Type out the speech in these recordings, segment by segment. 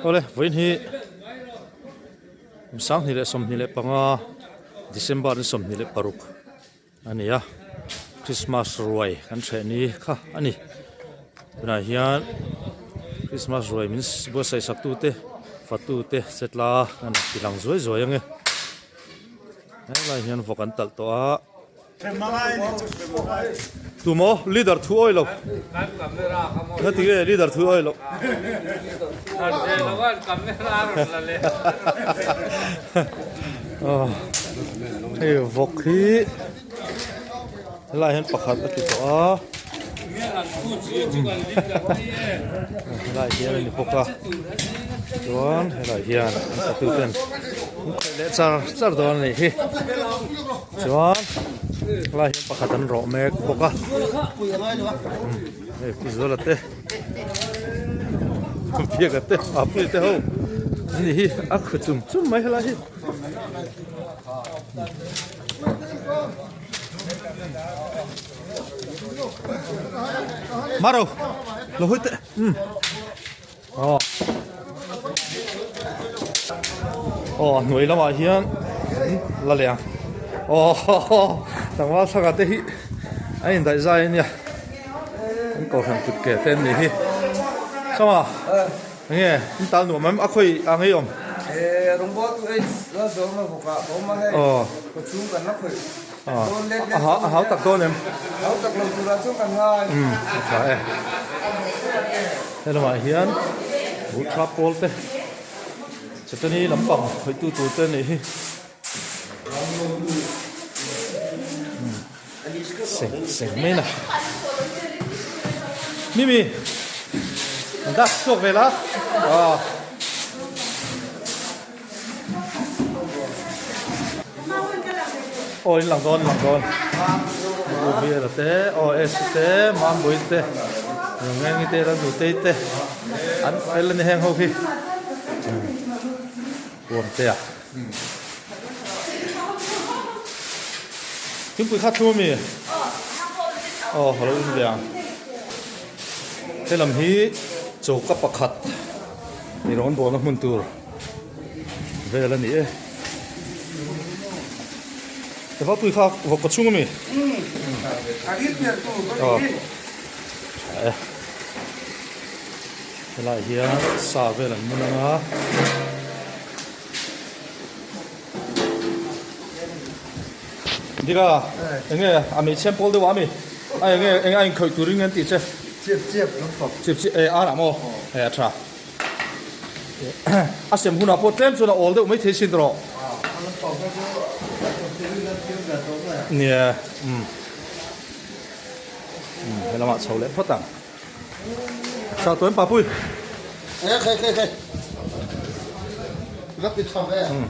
Awle vawiin hi kum 2025 December ni 26 a ni a Christmas ruai kan hreh ni kha a ni tunah hian Christmas ruai min buatsaih sak tute fatu te chetla an ti lang zuai zuai ang e helai hian vawk an talh tawh a. Tumaw leader thu awi lo. Nga ti nge leader thu awi lo. Hei vawk hi helai hian pakhat a ti tawh a. Helai hian a ni bawk a. Chuan helai hian an tatu ten an khawih leh char char dawn a nih hi. Chuan helai hian pakhat an rawh mek bawk a hei pu Zuala te Biaka te Apuii te ho an ni hi a khu chum chum mai helai hi. Maro lo hawi teh umm. Aw aw a hnuai lamah hian la leh ang aw tlangval thlang ah te hi a indaih zai a nia an kohhran kut ke te an nih hi sawma enge in tal nuam em a khawi a ngei awm aw a hau tak dawn em umm a tha e he lamah hian buh tha pawl te chutani lampang khawih tu tur te a nih hi seng seng mai a mimi an dak chhuak vel a aw. Aw in lang dawn in lang dawn U Biala te aw Esi te Mambui te Rungengi te Lalnutei te an fel a ni heng ho hi Puamtea Thingpui kha thlum ami aw ka lo in ve ang helam hi choka pakhat i rawn bawlna hmun tur vel a ni e Eva pui kha vawk ka chhung ami aw tha e helai hian sa vel an mun anga Dika enge a hmeichhe pawl deuh a ami a enge enge a inkhawih turin an tih che Chiap chiap lam pang Chiap chiap e ar ah maw e a tha A sem hunah pawh tlem chuan a awl deuh maithei sin rawh. Nia umm umm he lamah chho leh phawt ang. Sa tuan papui. E khai khai khai. Lak ti tha ve. Umm.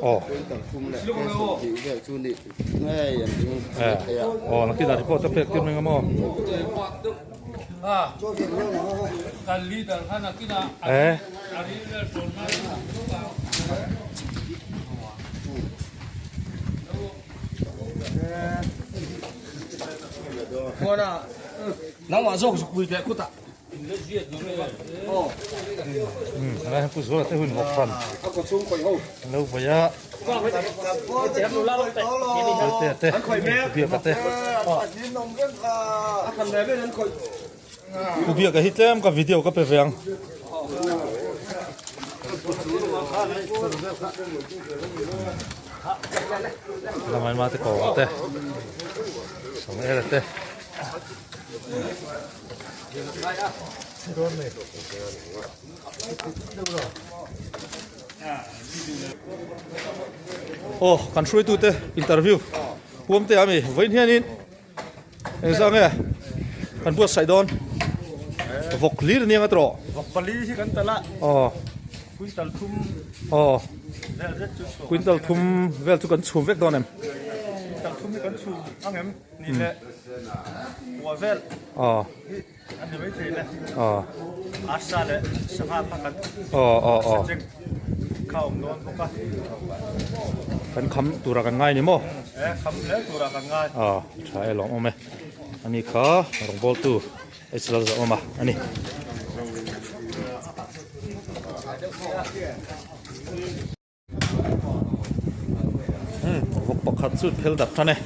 Aw aw nakinah report a pek tir mai ang maw eh Nangmah zawk zuk pui teh khutah. Umm helai hian Pu Zuala te hun vawk hran an lo vawi a Laltea te Biaka te Pu Biaka hi tlem ka video ka pe ve ang. Lamai te kawng te Samuela te. Aw kan hruaitu te interview huam te ami vawiin hianin engzah nge kan buatsaih dawn vawk hlir aniang a tawh vawk pali hi kan talh a aw quintal thum aw vel zet chu chhum quintal thum vel chu kan chhum vek dawn em quintal thum hi kan chhum ang em ni le. Kua vel a ni maithei le. Arsa leh sangha kha kan sachek kha a awm dawn bawk a. Kan kham tura kan ngai ni maw? E kham hle tura kan ngai. A tha e lawm awm e. Ani kha rawngbawltu H Lalzawma a ni. Vawk pakhat chu phel darh tan e.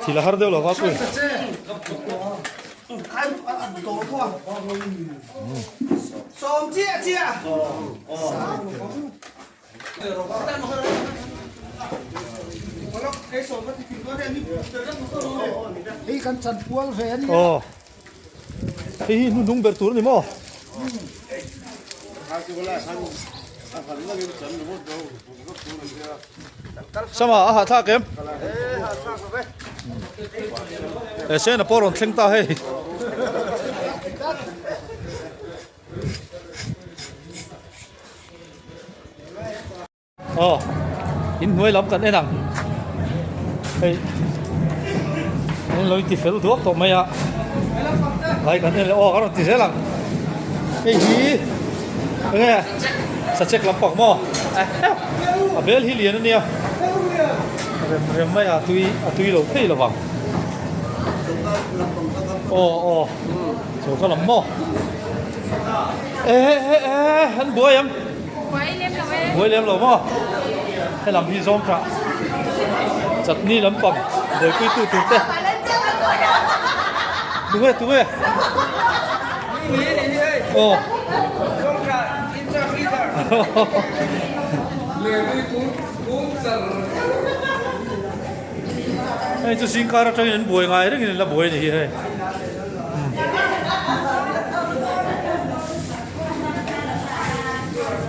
Thil a har deuh lo va pui. Hei kan chan pual ve a ni. Aw. Hei hi hnuhnung ber tur a ni maw? Sama a hahthlak em? E sena pawh rawn thleng ta hei. Aw in hnuai lam kan en ang hei an lo inti fel duak tawh mai a lai kan en leh aw ka rawn ti zel ang hei hi enge sachek lampang maw a bel hi lian ania rem rem mai a tui a tui lo thei lovang aw aw choka lam maw e e e an buai ang. Buai lem lo e. Buai lem lo maw? Helam hi zawng tah chutney lampang buaipui tu tur te. Tunge tunge? Aw. Hei chu zingkar atangin an buai ngai rengin an la buai a ni hi hei.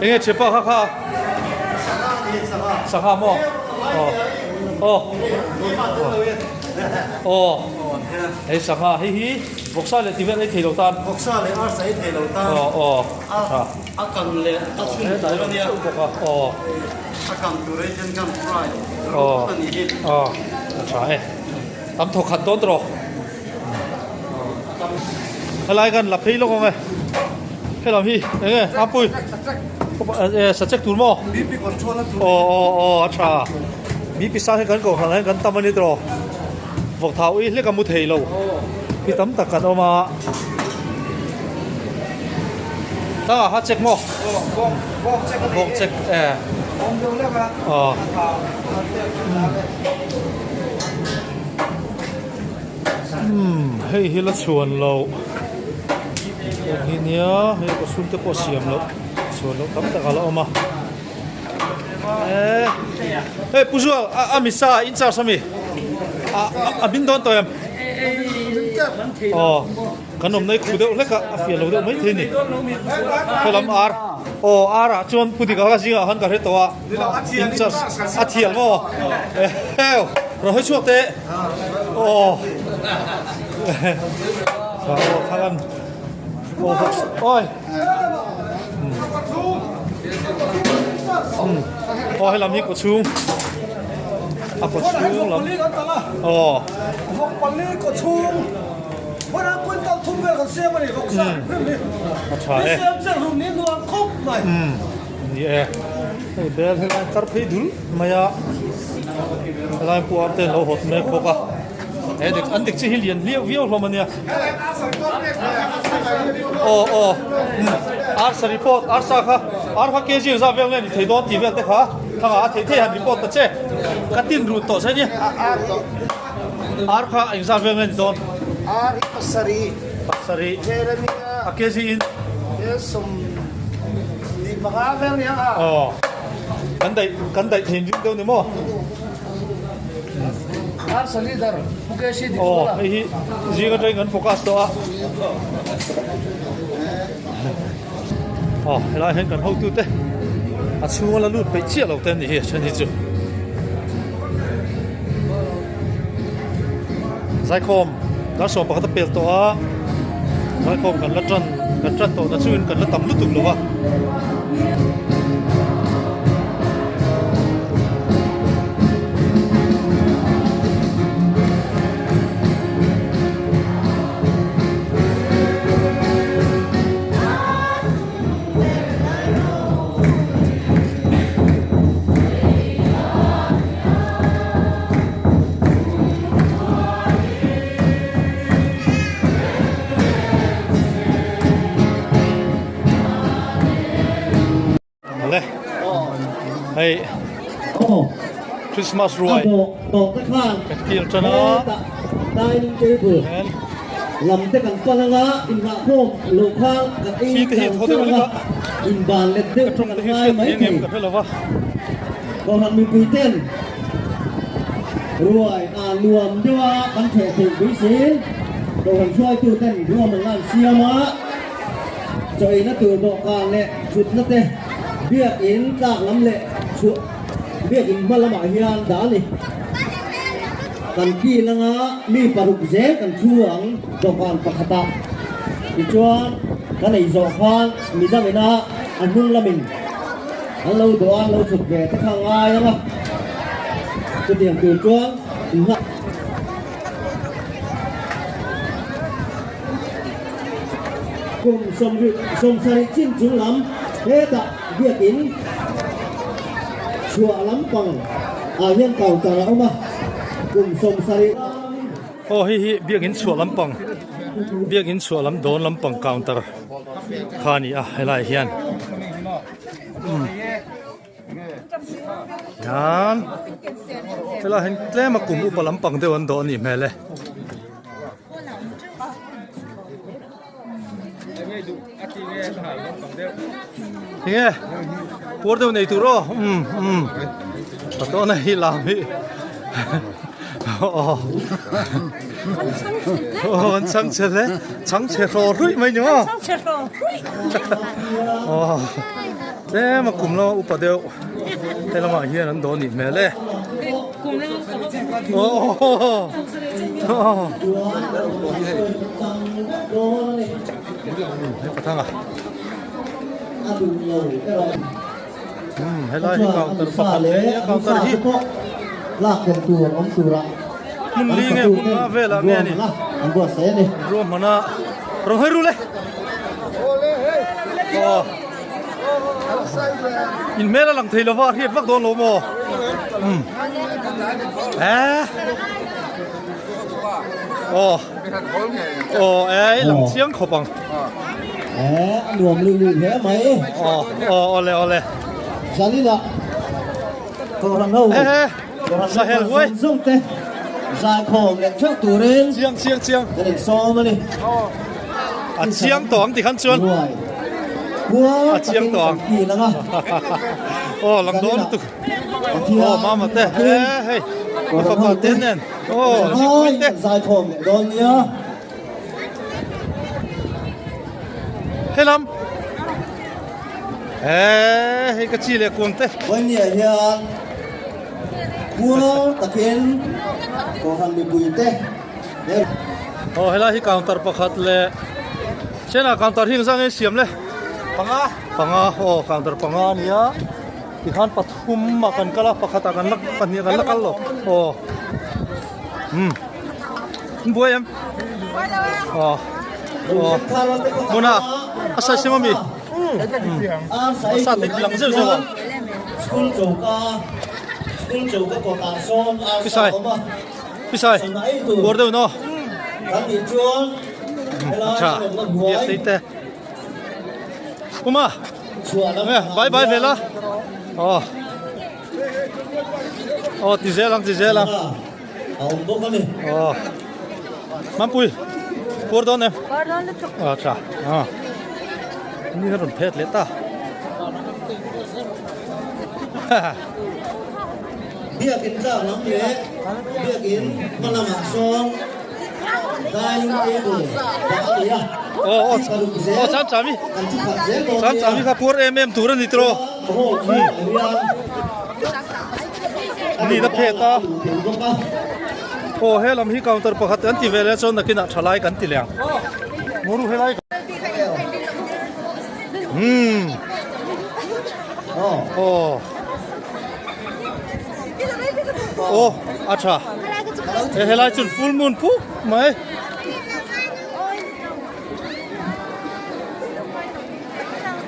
Enge thianpa kha kha sangha maw aw aw aw hei sangha hei hi vawksa leh ti vel ei thei lo tan vawksa leh arsa ei thei lo tan aw aw tha a kang leh a chhun tur ania bawk a aw a kang tur ei hian kan fry aw a ni hi aw tha e tam thawk khat dawn tawh Helai kan la phei lawk ang e. Helam hi enge Ampui e sachek tur maw? BP control a tur. Aw aw aw a tha. BP sang hi kan koh hran ah hian kan tam a ni tawh. Vawk thau i hlek a mu thei lo. Hi tam tak kan awm a. Tangah kha check maw? Bawk check e. Aw. Umm hei hi la chhuan loh heng hi nia hei ka chhungte pawh siam loh chhuan loh tam tak a la awm a eee hei pu zual a a misa in charge ami a a min dawn tawh em aw kan awmna hi khu deuh hlek a a fiah lo deuh maithei a ni helam ar aw ar ah chuan pu dika kha zingah khan ka hre tawh a in charge a thiam maw eheu rawn hawi chhuak teh. Aw aw thlang an aw oi aw helam hi kawchhung a kawchhung lam aw vawk pali kawchhung hawra quintal thum vel. A tha e. Ni e. Hei bel helai kar phei dul mai a. Helai puar te an lo hawt mek bawk a. He dik an dik chi hi lian hliau viau hlawm a nia. Aw aw arsa report arsa kha ar kha kg zah vel nge ni thei dawn tih vel te kha thangah a theih theih han report ta che. Ka tin rut tawh che nia. Ar kha engzat vel nge ni dawn? Ar hi pasarih. Pasarih. Vel a nia. A kg in? Vel 25 vel nia a. Aw. Kan daih kan daih thein ring deuh ni maw? Ar sa leader Mukesh hi dik Aw hei hi zing atangin kan focus tawh a. Aw helai hian kan hotute a chhunga la lut peih chiah lo te an ni hi a then hi chu. Zaikhawm dar 11 a pel tawh a zaikhawm kan la tan kan tan tawh na chungin kan la tam lutuk lo va. Le hei Christmas ruai kan kil tan a dining table lam te kan pan anga inngahkhawm lo kha kan ei chang chang anga inban let deuh te kan ngai mai thei kohhran mipui ten ruai a nuam deuh a kan theh theih beisein kohhran hruaitu ten ruam an lan siam a. Chawina tur dawhkan leh thutna te biakin tlak lam leh chhuah biakin hma lamah hian dah a ni. Kan kil anga mi paruk zel kan thu ang dawhkan pakhatah tichuan kan ei zawh khan midangina a hnung lamin an lo dawh a, an lo chhut ve te kha a ngai ang a, chutiang tur chuan inngah. Kum 77 chin chung lam hetah biakin chhuah lampang ah hian counter a awm a, kum 70. Aw hei hi biakin chhuah lampang biakin chhuah lam dawn lampang counter kha a ni a helaiah hian umm. Hian helaiah hian tlem a kum upa lampang deuh an dawh a nih hmel e. Tinge puar deuh nei tur aw umm umm ka tawn a hi lam hi aw aw an chhang chhe hle chhang chhe hraw hruih mai ni maw aw. Tlem a kum lama upa deuh he lamah hian an dawh a nih hmel e. He pathanga helai hi counter pakhat leh nia counter hi hmun li nge hmun nga velah nge a ni ruahmana rawn hawi rul e. In hmel a lang thei lova a hriat vak dawn lo maw? Umm. Eh. Aw. Aw eh i lang chiang khawp ang. Eh a nuam luh luh hle mai. Aw aw awle awle. Zalina Kohhran ho. Eh eh. Sahel huai. Zawng te zaikhawm leh theuh turin. Chiang chiang chiang. Kan insawm a ni. A chiang tawh ang tikhan chuan. A chiang tawh ang. Aw lang dawn lutuk. Aw mama te eh hei i fapa te nen aw zikpui te. Zaikhawm leh dawn nia. Helam. Eh hei ka chi leh kuang te. Vawinia hian puar takin Kohhran mipui te. Aw helai hi counter pakhat leh chenah counter hi engzah nge siam le panga panga aw counter panga a nia tikhan pathum ah kan kal a pakhat ah kan la pahnih ah kan la kal lo aw umm an buai em aw. Aw hmuna a sai sim ami a sa te lang zeuh zeuh ang Pisai Pisai buar deuh no a tha biak te te Kuma bye bye vel a aw aw ti zel ang ti zel ang. A awm bawk a ni. Aw. Mampui. Puar dawn em? Puar dawn lutuk. Aw tha. Aw. Ni a rawn phet leh ta. Biakin tlak lam leh biakin hma lamah sawn dining table dah a ni a. Aw aw aw cham chami. Cham chami kha puar em em tur a ni tiraw. Ni na phet a aw he lam hi counter pakhat kan ti vel a chuan nakinah tha lai kan ti leh ang muru helai umm aw aw a tha he helai chuan full moon puk mai.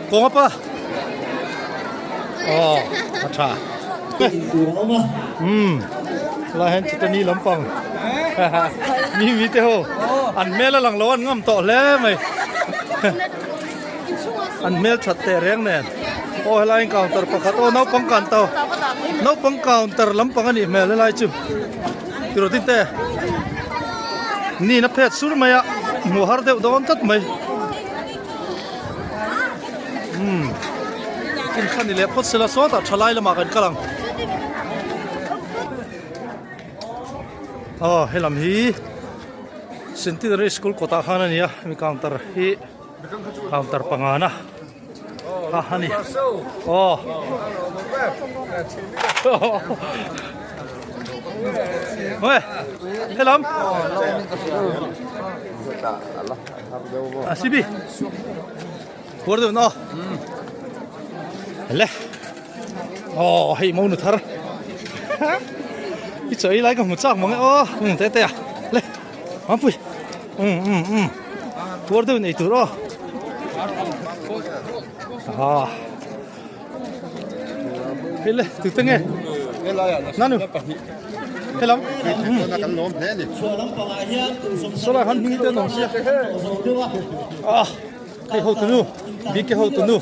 Kawnga pa aw a tha umm lai hian chutani lampang mi mi te ho an hmel a lang lo an ngam tawh hle mai an hmel that teh reng nen aw helai in counter pakhat aw naupang kan to naupang counter lampang a nih hmel helai chu tiraw tin te ni na phet sur mai a hmuh har deuh dawn tlat mai. Umm in kha ni leh phawt sela sawtah tha lai lamah kan kal ang aw helam hi Centenary School kawtah khan a ni a hemi counter hi counter pangana kha a ni aw helam. A si bi puar deuh na le aw hei mo nu thar i choi lai ka hmu chak mang e aw um te te a le a pui um um um puar deuh nei tur aw a Hei le tu te nge nanu he lam sawlai han hming te an awm sia ah hei ho tunu bike ho tunu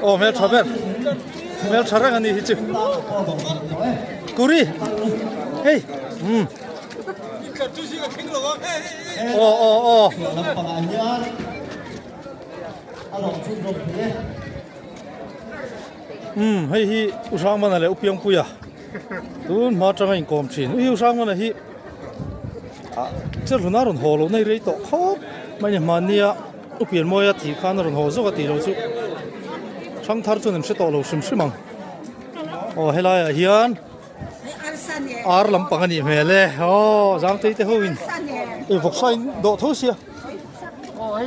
aw hmel tha ber hmel tha reng ani hi chu kuri hei um aw aw aw Umm hei hi U Hrangmana leh U Piangpuia tun hma atanga inkawm thin ui U Hrangmana hi ah chelhluna rawn haw loh na i rei tawh khawp mai a ni hmannia U Pianmawia tih khan a rawn haw zawk a tih loh chu Hrangthar chuan an hre tawh lo hrim hrim ang aw helaiah hian. Ar lampang a nih hmel e aw zangtei te ho in ih vawksa in dawh tho sia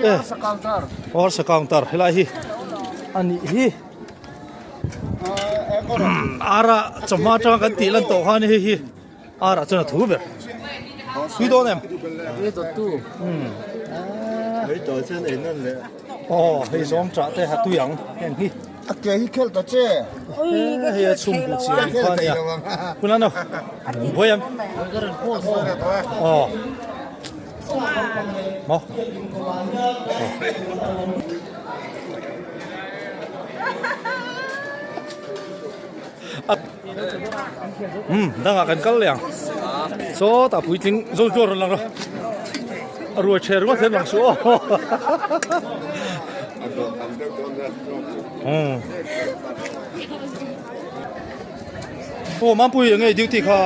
e arsa counter helai hi a nih hi ara chawhma atanga kan tih lan tawh khan hei hi arah chuan a thu ber tui dawn em aw hei zawng chah te ha tui ang heng hi. A ke hi khel ta che. Hei a chhung bu chi ang kha nia. Kuna no. Buai am. Aw. Mo. Um, danga kan kal leh ang. Saw ta puitling zo zuar rawn lang rawh. A ruai ṭhe ringawt hian lang suh aw. Um. Aw Mampui enge duty kha.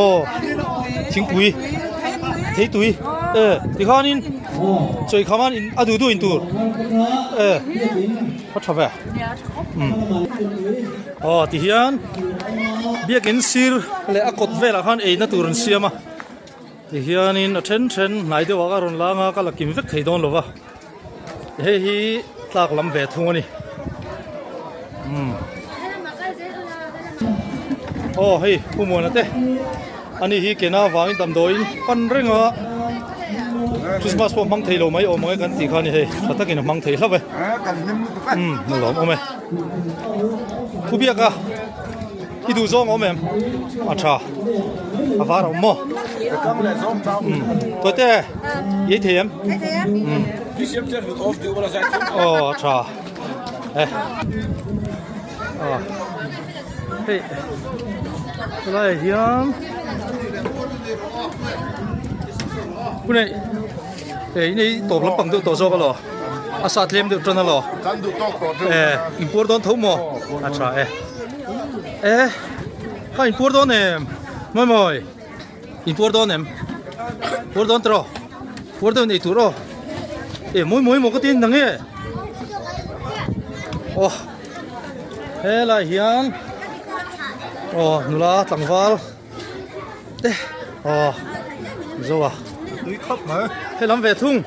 Aw thingpui theitui e tikhanin chawi khaman in a duh duh in tur e a tha ve. Aw ti hian biakin sir leh a kawt velah khan eina tur an siam a ti hianin a then then hnai deuh ah ka rawn lang a ka la kim vek thei dawn lo va hei hi tlak lam ve thung a ni umm aw hei pu muana te. Ani hi kena vangin damdawiin pan reng a, Christmas pawh hmang thei lo mai awm ang e kan tih kha a ni hei, tha takin a hmang thei hlauh e. Umm a lawm awm e. Thu biak a, i duh zawng awm em? A tha, a var a awm maw? Umm Tawite i ei thei em? Umm aw a tha e. Aw hei helaiah hian hunei eh inei tawp lampang deuh tawh zawk alaw a sa tlem deuh tan alaw eh inpuar dawn tho maw a tha e eh kha inpuar dawn em mawi mawi inpuar dawn em puar dawn tawh puar deuh nei tur aw eh mawi mawi maw ka tin nang e aw. Helai hian aw nula tlangval te aw zo a tui khawp mai he lam ve thung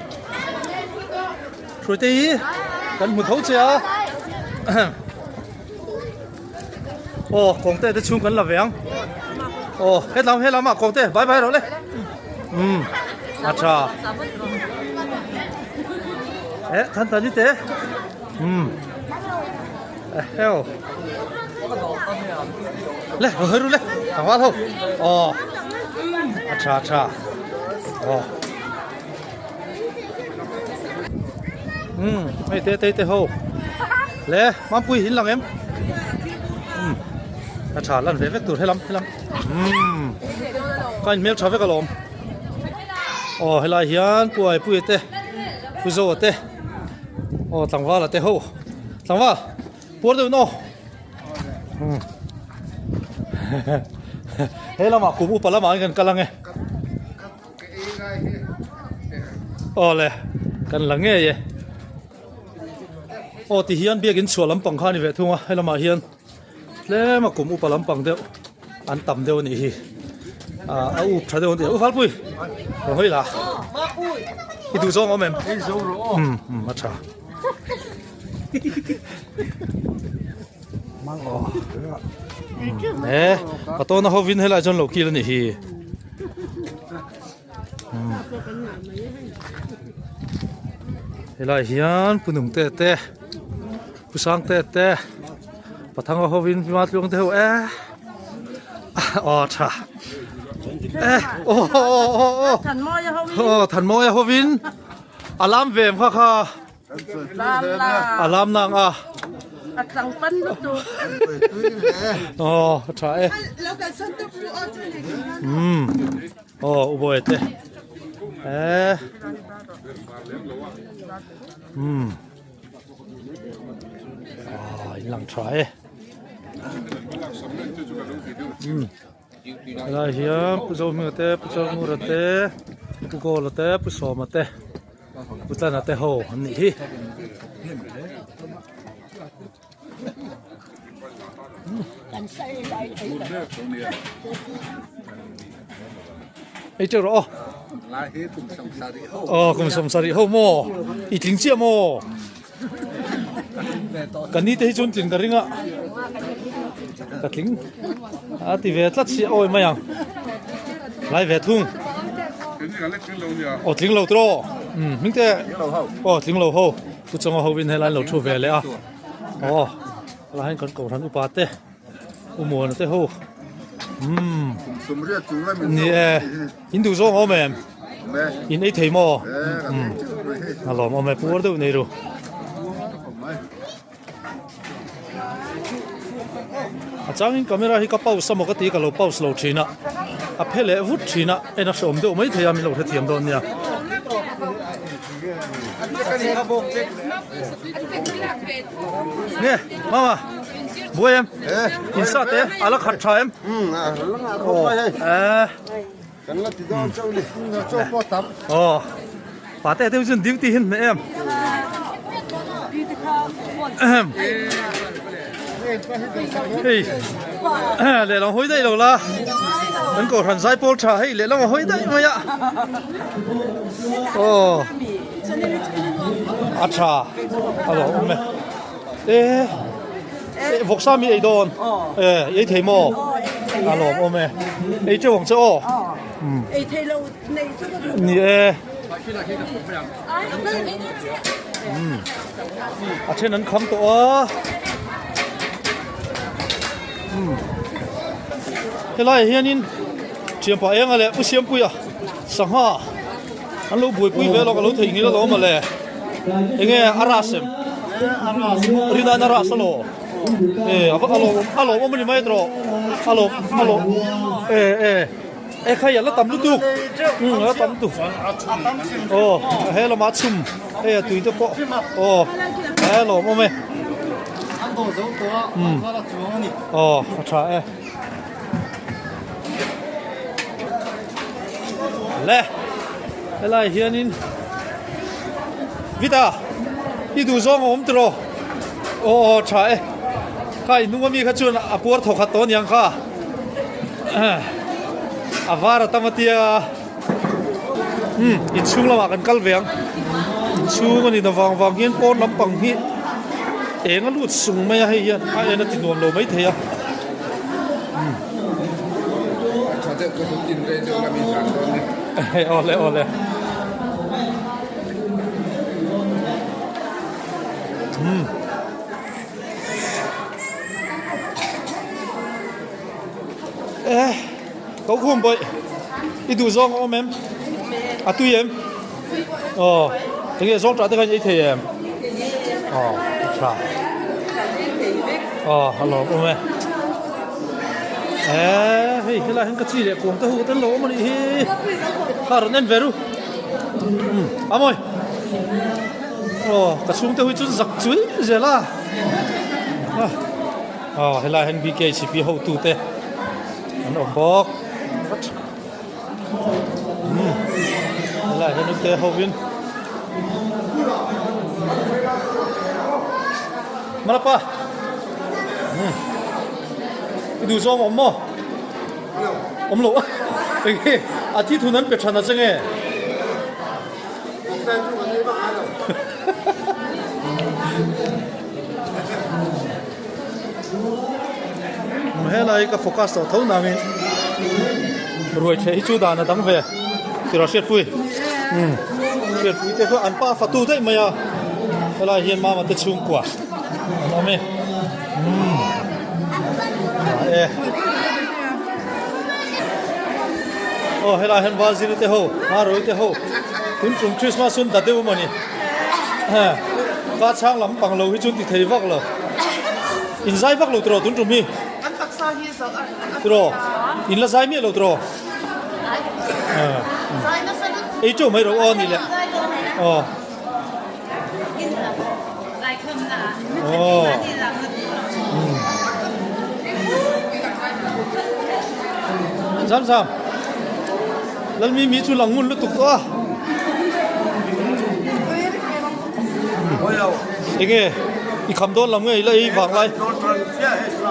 hruai te hi kan hmu tho che a aw kawng te te chhung kan la ve ang aw helam helam ah kawng te bye bye rawh le um a tha eh than than ni te Um. Heo. Le, hơi ru le. Thằng hoa thôi. Ờ. À cha cha. Ờ. Um, hei te te te ho. Le, mam pui hin lang em. Um. A tha lan ve vek tur helam helam. Um. Ka in hmel tha vek alawm. Aw helai hian puai pui te. Pu zo te. Aw tlangval a te ho tlangval puar deuh in aw he lamah kum upa lamah hian kan kal ang e aw le kan la ngei e aw ti hian biakin chhuah lampang kha a ni ve thung a he lamah hian tlem a kum upa lampang deuh an tam deuh a nih hi ah a up tha deuh an ti u Valpui rawn hawi la i duh zawng awm em um um a tha e patawna hovin helai chuan lo kil a nih hi helai hian punung te te Pu Sangte te Pathanga hovin hma tluang deuh e aw tha e aw aw aw aw aw Thanmawia hovin a lam ve em kha kha a lam nang a a tlang pan lutuk aw tha e um aw u bawi te e um Ah in lang tha e umm helai hian pu Zohminga te pu Chalngura te pu Gawla te pu Sawma te pu Tlana te ho an nih hi. Ei teuh rawh aw. Aw kum 70 ho maw i tling chiah maw ka ni te hi chuan tling ka ring a ka tling a ti ve tlat si awi mai ang lai ve thung aw tling lo tawh um hming te aw tling lo ho pu chunga ho in helai an lo thu ve leh a aw helai hian kan kohhran upa te. U Muana te ho umm ni e in duh zawng awm em in ei thei maw umm a lawm awm e puar deuh nei ru a changin camera hi ka pause a maw ka ti ka lo pause lo thin a a phe leh vut thin a en a hreawm deuh mai thei a min lo hrethiam dawn nia. Nge mama buai em in sa te a la khat tha em aw pa te te chuan duty hi an hmeh em hei lehlam hawi daih lo la kan kohhran zaipawl tha hei lehlam a hawi daih mai a aw a tha a lo awm e e vawksa mi ei dawn e ei thei maw. A lawm awm e. Ei teuh ang che aw. Ei thei lo nei chu ka duh. Ni e. A then an kham tawh a. Helaiah hianin thianpa enga leh Pu Siampuia sangha an lo buaipui ve lawk a lo theihnghilh alawm mawle. Enge a ras em? Rinain a ras alaw? E a lawm a lawm awm a ni mai tawh a lawm a lawm e e e khai a la tam lutuk um a la tam lutuk aw he lamah chhum hei a tui te pawh aw he lawm awm e um aw a tha e le helai hianin Vita i duh zawng a awm tiraw aw aw tha e kha i hnung ami kha chuan a puar thaw khat tawh aniang kha a var a tam a tia um inchhung lamah kan kal ve ang inchhung a ni na vang vang hian pawn lampang hi eng a lut sung mai a hei hian a en a ti nuam lo maithei a. Awle awle. Um. Eh, ko khum boi. I du zawng awm em? A tui em? Aw, enge zawng tah te khan ei thei em? Aw, a tha. Aw, a lawm awm e. Eh, hei helai hian ka chi leh kuang te hu ka tel lo awm a nih hi. Kha rawn en ve ru. Um, a mawi. Aw, ka chhungte hui chuan zak chui zel a. Aw, helai hian BKCP hotu te an awm bawk. Helai hian ute hovin Malapa I duh zawng awm maw? Awm lo Enge a thi thun an pe than a che nge? Helai ka focus tawh tho nangin ruai thleh hi chu dan a dang ve tira hriatpui umm hriatpui te kha an pa fatu daih mai a helai hian mama te chhungkua an awm e umm e aw helai hian vaziri te ho hmarui te ho tun tum Christmas hun ta deuh mawni ka chhang lam pang lo hi chu an ti thei vak lo. In zai vak lo tiraw tun tum hi? Kan taksa hi zo a. Tiraw? In la zai miah lo tiraw? Zai nasa lutuk. Ei teuh mai ro aw ni le. Aw. Aw. Zam zam. Lalmi mi chu lang ngun lutuk tawh a. Enge i kham dawn lam nge i la ei vang lai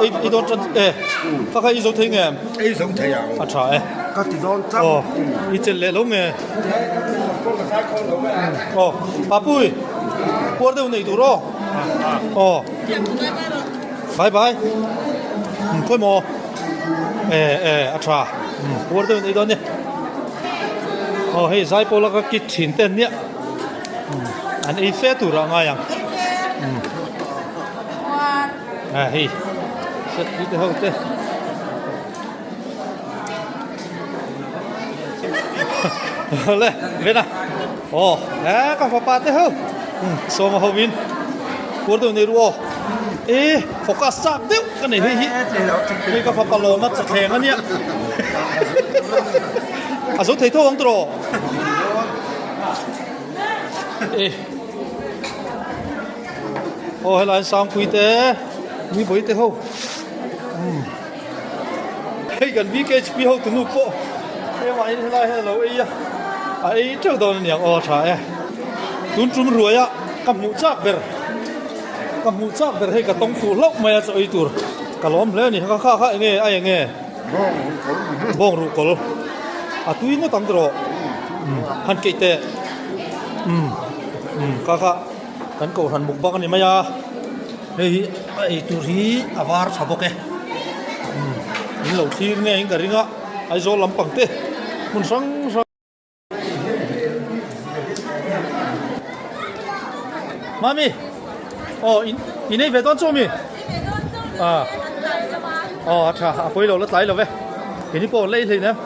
ei i dawn tan e kha kha i zo thei nge ei zo thei ang a tha e ka ti dawn chang aw i chelh leh lo nge aw papui puar deuh nei tur aw aw bye bye khawi maw e e a tha puar deuh nei dawn ni aw hei zaipawl a ka kit thin te an nia. An ei fe tur ah ngai ang. A hei set pui te ho te. Le vena. Oh, e ka fapa te ho. Sawma ho in. Puar deuh nei ru aw. E focus chak deuh ka nei hei hi. Hei ka fapa lawma chakthleng ania. A zo thei tho ang tawh. Aw helai sangpui te mi bawi te ho umm hei kan VKHP ho tunu pawh hengah hian helai hian a lo ei a a ei teuh dawn a niang aw a tha e tun tum ruai a ka hmuh chak ber ka hmuh chak ber hei ka tawng fuh hlauh mai a chaw ei tur ka lawm hle a ni kha kha enge a enge. Bawng ruh kawl a tui ngawt ang tawh han keih teh umm umm kha kha kan kohhran mukbang a ni mai a hei hi a ei tur hi a var tha bawk e umm. In lo thlir ngeiin ka ring a, Aizawl lampang te hmun hrang hrang. Mami, aw in in ei ve dawn chu ami? Ah, aw a tha, a pawi lo la tlai lo ve. Keini pawh la ei hlei nem.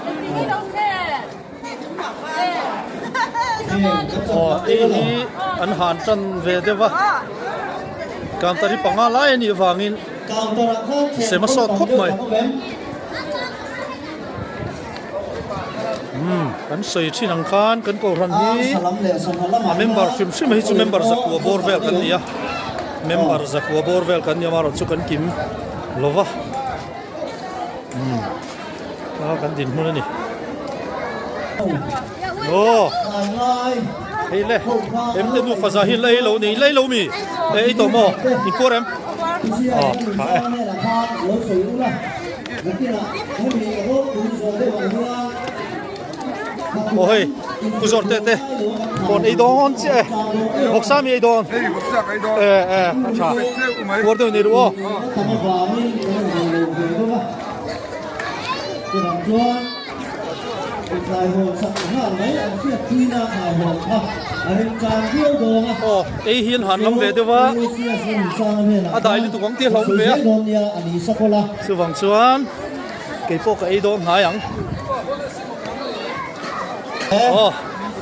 Aw ei hi an han tan ve deuh a, counter hi panga lai a nih avangin sem a sawt khawp mai. Umm kan sawi thin ang khan kan kohhran hi a member hrim hrim hi chu member zakua bawr vel kan ni a member zakua bawr vel kan ni a amaherawhchu kan kim lova umm a kan dinhmun a ni aw hei le em te nufa za hi lei lo ni lei lo mi ei tawh maw in kuar em aw tha e. Aw hei Pu Zawr te te kawn ei dawn chiah e vawksa mi ei dawn e e a tha puar deuh nei ru aw. Aw ei hi an han lam ve deuh a a dai lutuk ang tih a hlauhawm ve a. Chuvang chuan kei pawh ka ei dawn hnai ang. Aw.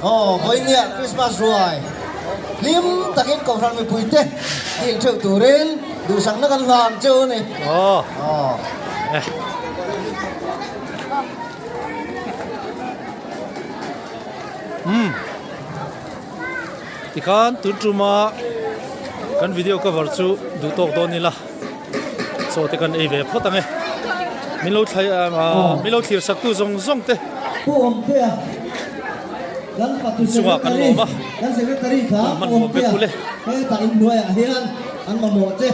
Aw, vawinia Christmas ruai hlim takin Kohhran mipuite dil theuh turin duhsakna kan hlan cheu a ni. Aw. Aw. Eh. Umm. Tikhan tun tuma kan video cover chu duh tawk dawn ila. Chaw te kan ei ve phawt ang e. Min lo thlai min lo thlir sak tu zawng zawng te. Pu Awmtea kan fatu Chungah kan lawm a. Kan secretary kha Hman Pu nuam vek Awmtea ule. hetah inhnuaiah hian an mamawh che.